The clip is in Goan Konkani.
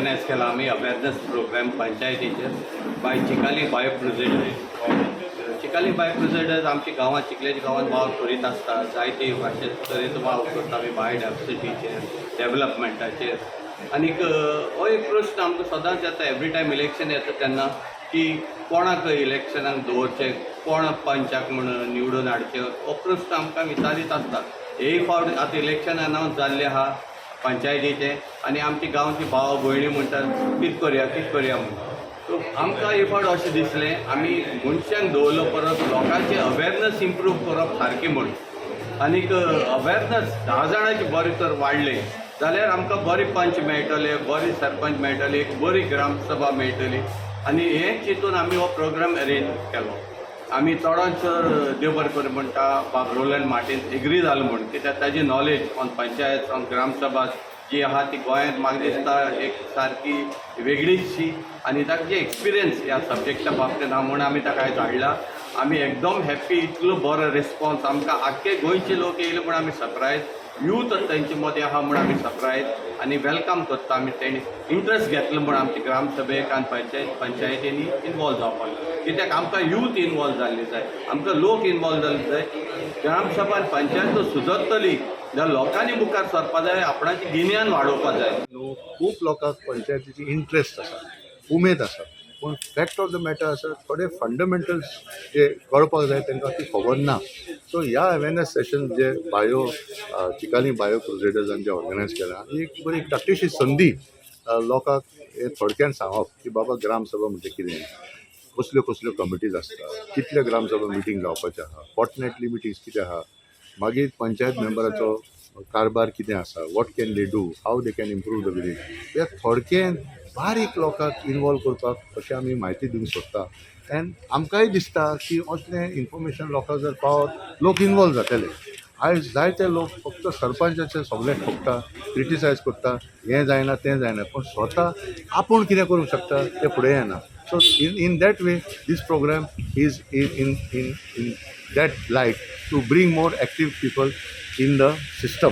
ऑर्गनायज केला आमी, अवेरनस प्रोग्राम पंचायतीचेर बाय चिकाली बायो क्रुजेडर्स. चिकाली बायो क्रुजेडर्स आमच्या गांवांत, चिखलेच्या गांवांत वावर करीत आसता. जायते अशे तरेचो वावर करता आमी बायोडायवर्सिटीचेर, डेवलपमेंटाचेर. आनीक हो एक प्रश्न आमकां सदांच येता, एवरी टायम इलेक्शन येता तेन्ना, की कोणाक इलेक्शनाक दवरचें, कोण पंचाक म्हूण निवडून हाडचें, हो प्रश्न आमकां विचारीत आसता. एक फावट आतां इलेक्शन अनावन्स जाल्लें आहा पंचायतीचें आनी आमची गांवची भाव भयणी म्हणटात, कितें करया, कितें करया म्हणून. सो आमकां एक फावट अशें दिसलें, आमी मनशांक दवरलो परस लोकांचें अवेरनस इम्प्रूव करप सारकें म्हूण. आनीक अवेरनस 10 जाणांची बरें तर वाडलें जाल्यार आमकां बरे पंच मेळटले, बरे सरपंच मेळटले, एक बरी ग्रामसभा मेळटली. आनी हें चिंतून आमी हो प्रोग्राम अरेंज केलो. आमी चडांत चड देव बरें करूं म्हणटा, बाब रोलंड मार्टीन एग्री जालो म्हूण, कित्याक ताजी knowledge on panchayat, on gram sabha जी आहा, ती गोंयांत म्हाका दिसता एक सारकी वेगळीचशी आनी ताका जी एक्सपिरियन्स ह्या सब्जेक्टा बाबतींत आहा म्हूण आमी ताका आयज हाडला. आमी एकदम हॅप्पी, इतलो बरो रिस्पॉन्स आमकां. आख्खे गोंयचे लोक येयले म्हूण आमी सरप्रायज. यूथ तेंचे मदें आहा म्हूण आमी सरप्रायज आनी welcome करता आमी, तेणी इंट्रस्ट घेतलो म्हूण आमचे ग्रामसभेक आनी पंचायतींनी इनवॉल्व जावपाक. कित्याक आमकां यूथ इनवॉल्व जाल्ली जाय, आमकां लोक इनवॉल्व जाल्ले जाय. ग्रामसभा आनी पंचायत सुदरतली जाल्यार लोकांनी मुखार सरपा जाय, आपणाचें गिन्यान वाडोवपा जाय. न्हू, खूब लोकांक पंचायतीची इंट्रस्ट आसा, उमेद आसा, पूण फॅक्ट ऑफ the matter आसा, थोडे फंडामेंटल्स जे कळपाक जाय तांकां ती खबर ना. सो ह्या अवेरनस सेशन जे बायो चिकाली बायो क्रुजेडर्सान जे ऑर्गनायज केला, ही एक बरी धाकटीशी संदी लोकांक हे थोडक्यान सांगप की बाबा, ग्रामसभा म्हणजे कितें, कसल्यो कसल्यो कमिटीज आसता, कितल्यो ग्रामसभा मिटींग जावपाच्यो आहा, फोर्टनायटली मिटींग्स कितें आहा, मागीर पंचायत मेंबराचो कारभार कितें आसा, what can they do, how they can improve the village. हे थोडकें बारीक लोकांक इनवॉल्व करपाक अशें आमी म्हायती दिवंक सोदता. एंड आमकांय दिसता की असलें इन्फॉर्मेशन लोकांक जर पावत, लोक इनवॉल्व जातले. आयज जायते लोक फक्त सरपंचाचे सगळें ठोकता, क्रिटिसायज करता, हें जायना, तें जायना, पूण स्वता आपूण कितें करूंक शकता तें फुडें येना. So in that way, this program is in that light to bring more active people in the system.